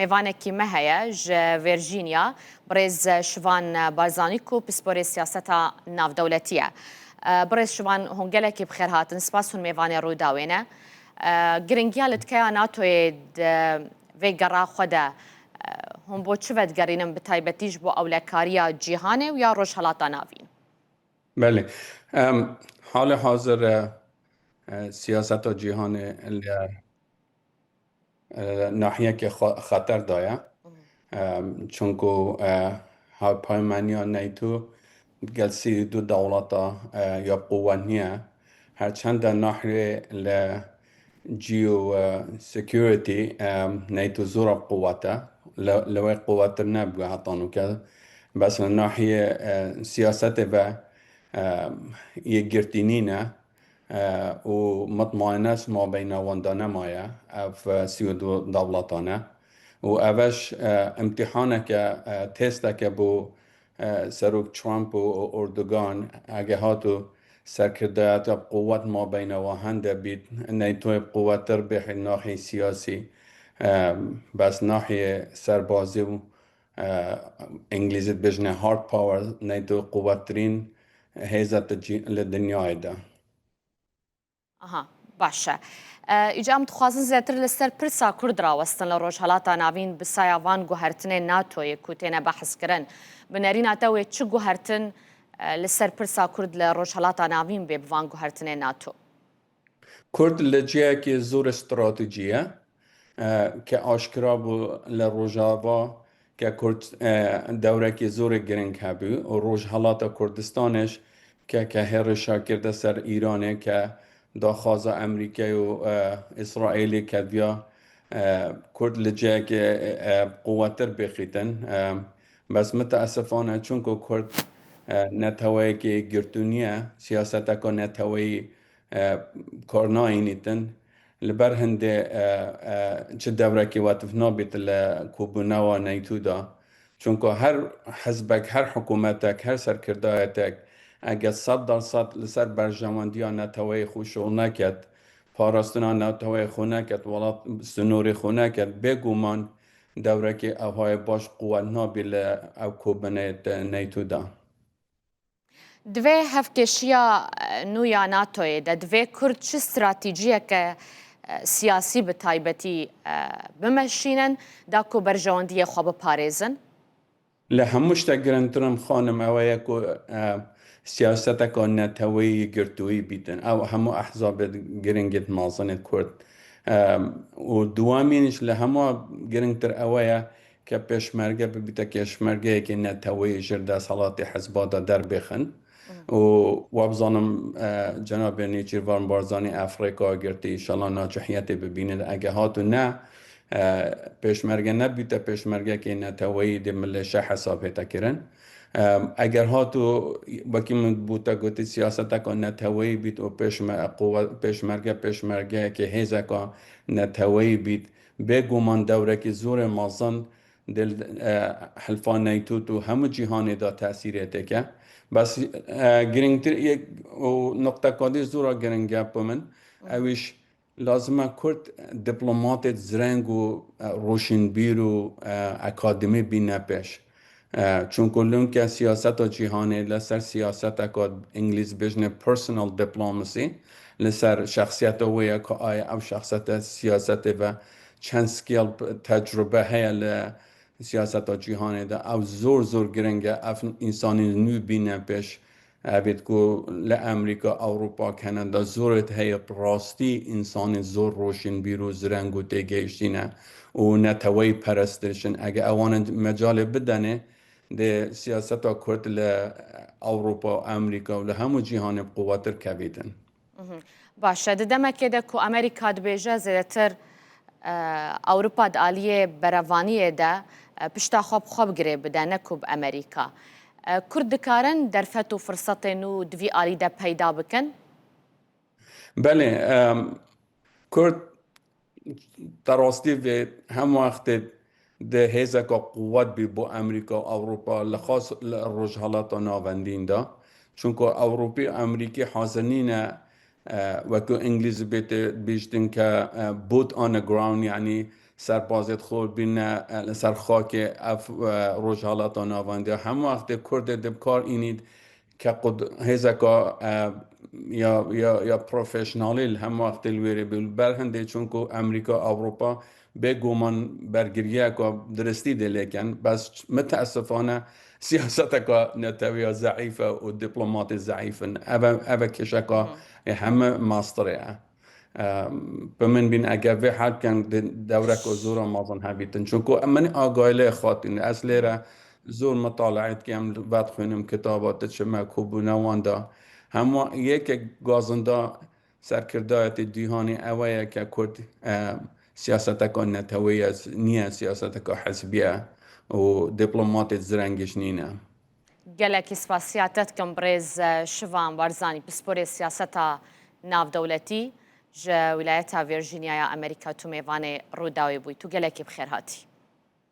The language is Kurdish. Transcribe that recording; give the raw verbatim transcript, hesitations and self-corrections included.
Mêvanekî me heye ji Virginia, birêz Şivan Barzanî ku pisporê siyaseta navdewletî ye. Birêz Şivan, hûn gelekî bi xêr hatin. Spas hûn mêvanê Rûdawê ne. Giringiya litkeya NATOyê di vê gera xwe de, hûn bo çi vedigerînin, bi taybetî ji bo ewlekariya cîhanê û ya Rojhelata Navîn? Belê. Em, halê hazir, e, e, siyaseta cîhanê li, e, nahiyeke xwe-, xeter de ye. Em, çunku, e, hevpaymaniya NATO gel sî û du dewleta, e, ya quwetnî ye. Her çend de nahiyê li geo, e, security, e, NATO zora quwet e. Li, li wê quwettir nebûye heta nûke. Bes li nahiyê, e, siyasetê ve, e, yekgirtî nîne, e, û mitmaîne ji mabeyna wan de nemaye. Ev, e, sî û du dewletan e. Û ev e ji, e, imtîhaneke, e, testeke bo e, Serok Trump û Erdogan, ege hato serkirdayetiya quwet mabeyna wan hende bît, NATOyê quwettir bê nahiyê siyasî, e, bes nahiyê serbazî û, e, Îngilîzî dibêjine hard power, NATO quwettirîn hêza di cî-, li dinyayê de. Aha, baş e. E, îca em dixwazin zêdetir li ser pirsa Kurd rawestin li Rojhelata Navîn bi saya van guhertinên NATOyê ku têne behskirin. Bi nerîna te wê çi guhertin, e, li ser pirsa Kurd li Rojhelata Navîn bê bi van guhertinên NATO? Kurd li cihekî zor stratejî ye, e, ke aşkira bû li Rojava ke Kurd, e, dewrekî zor ê giring hebû û Rojhelata Kurdistanê jî ke, ke hêrişa kirde ser Îranê ke daxwaza Amerîkayê û, e, Îsraîlê kediya, e, Kurd li cihekê, e, quwettir bixîtin. E, bes miteesifane çunku Kurd, e, neteweyekê girtû niye, siyaseteka neteweyî, e, kar nayînîtin. Li ber hindê, e, e, çi dewrekî wetif nabît li kobûnewa NATO de. Çunku her hizbek, her hikûmetek, her serkirdayetek, eger sed derset li ser berjewendiya neteweyê xwe şol neket, parastina neteweyê xwe neket, welat sînorê xwe neket, bêguman dewrekê ewhayê baş quwet nabî li ev kobûneyê NATO de. Di vê hevkêşiya, e, nû ya NATOyê de, divê Kurd çi stratejiyeke, e, siyasî bi taybetî, e, bimeşînin, da ku berjewendiyê xwe biparêzin? Li hemû şte giringtir, em xanim, ew ye ku, e, siyaseteka neteweyî girtûyî bîtin. Ew hemû ehzabê giringê di mezinê Kurd. E, û duwemîn jî li hemû giringtir ew ye ke pêşmerge bibîte pêşmergeyekê neteweyî ji desthilatê hizba de derbêxin. Û we bizanim, e, cenabê Nêçîrvan Barzanî Efrîka girtî, înşallah nacihiyetê bibîne. Ege hatu ne, e, pêşmerge nebîte pêşmergekê neteweyî dê milê şe hesab hête kirin. E, eger hatu, wekî min bû te gotî, siyaseteka neteweyî bît û pêşme-, quwe-, pêşmerge pêşmergeyekê hêzeka neteweyî bît, bêguman dewrekî zor ê mezin di, e, hilfa NATO û hemû cîhanê de tesîrê têke. Bes, e, giringtir yek û nuqteka dî zora giring e bo min, ew îş lazim e Kurd diplomatê zireng û, e, roşinbîr û, e, akademî bîne pêş. E, çunku linke siyaseta cîhanê li ser siyaseteka Îngilîz bêjine personal diplomacy, li ser şexsiyeta wê ye ku aya ew şexsiyete siyasetê ve çend scale tecrube heye li siyaseta cîhanê de. Ew zor zor giring e, ev însanên nû bîne pêş. Evêt ku li Amerîka, Ewropa, Kanada zor êt heye bi rastî însanên zor roşinbîr û zireng û têgihiştî ne û neteweyî perest diçin. Ege ewan mecalê bidenê, dê siyaseta Kurd li Ewropa, Amerîka û li hemû cîhanê bi quwettir kevîtin. Mhm. Baş e, di demekê de ku Amerîka dibêje zêdetir, e, Ewropa di aliyê berevaniyê de, e, pişta xwe bi xwe bi girê bide, ne ku bi Amerîka. E, Kurd dikarin derfet û firsetên nû di vî alî de peyda bikin? Belê, em, Kurd te rastî vê hemû wextê di hêzeka quwet bî bo Amerîka û Ewropa, li xas li Rojhelata Navendîn de. Çunku Ewropî û Amerîkî hazir nîne, e, wekî Îngilîzî bê tê bîjtin ke, e, boot on the ground, yanî serbazê xwe bîne, e, li ser xakê ev, e, Rojhalata Navandiya. Hemû wextê Kurdê di kar înî ke qud-, hêzeka, e, ya, ya, ya profesyonelî li hemû wextê li wêrê bî. Ber hindê çunku Amerîka, Ewropa bêguman bergiriyeka diristî dê lêken. Bes miteesifane siyaseteka netewiya zeîf e û diplomatê zeîf in. Ev e, ev e kêşeka Hı. ê heme mastirê e. Em, bi min bîn, eger vê hal bikin, di dewreka zora mezin hebîtin. Çunku em min agahî lê xatin. Ez lêre zor mitaleet dikim, vedixwînim kitaba, diçime kobûna wan de. Hema yekek gazinda serkirdayetê dîhanê ew e ke Kurd, em, siyaseteka neteweyî ye, niye siyaseteka hizbî ye û diplomatê zirengîş nîne. Gelekî spasiya te dikim birêz, e, Şivan Barzanî, pisporê siyaseta navdewletî ji wîlayeta Virginiya ya Amerîka, tu mêvanê Rûdawê bûyî. Tu gelekî bi xêr hatî.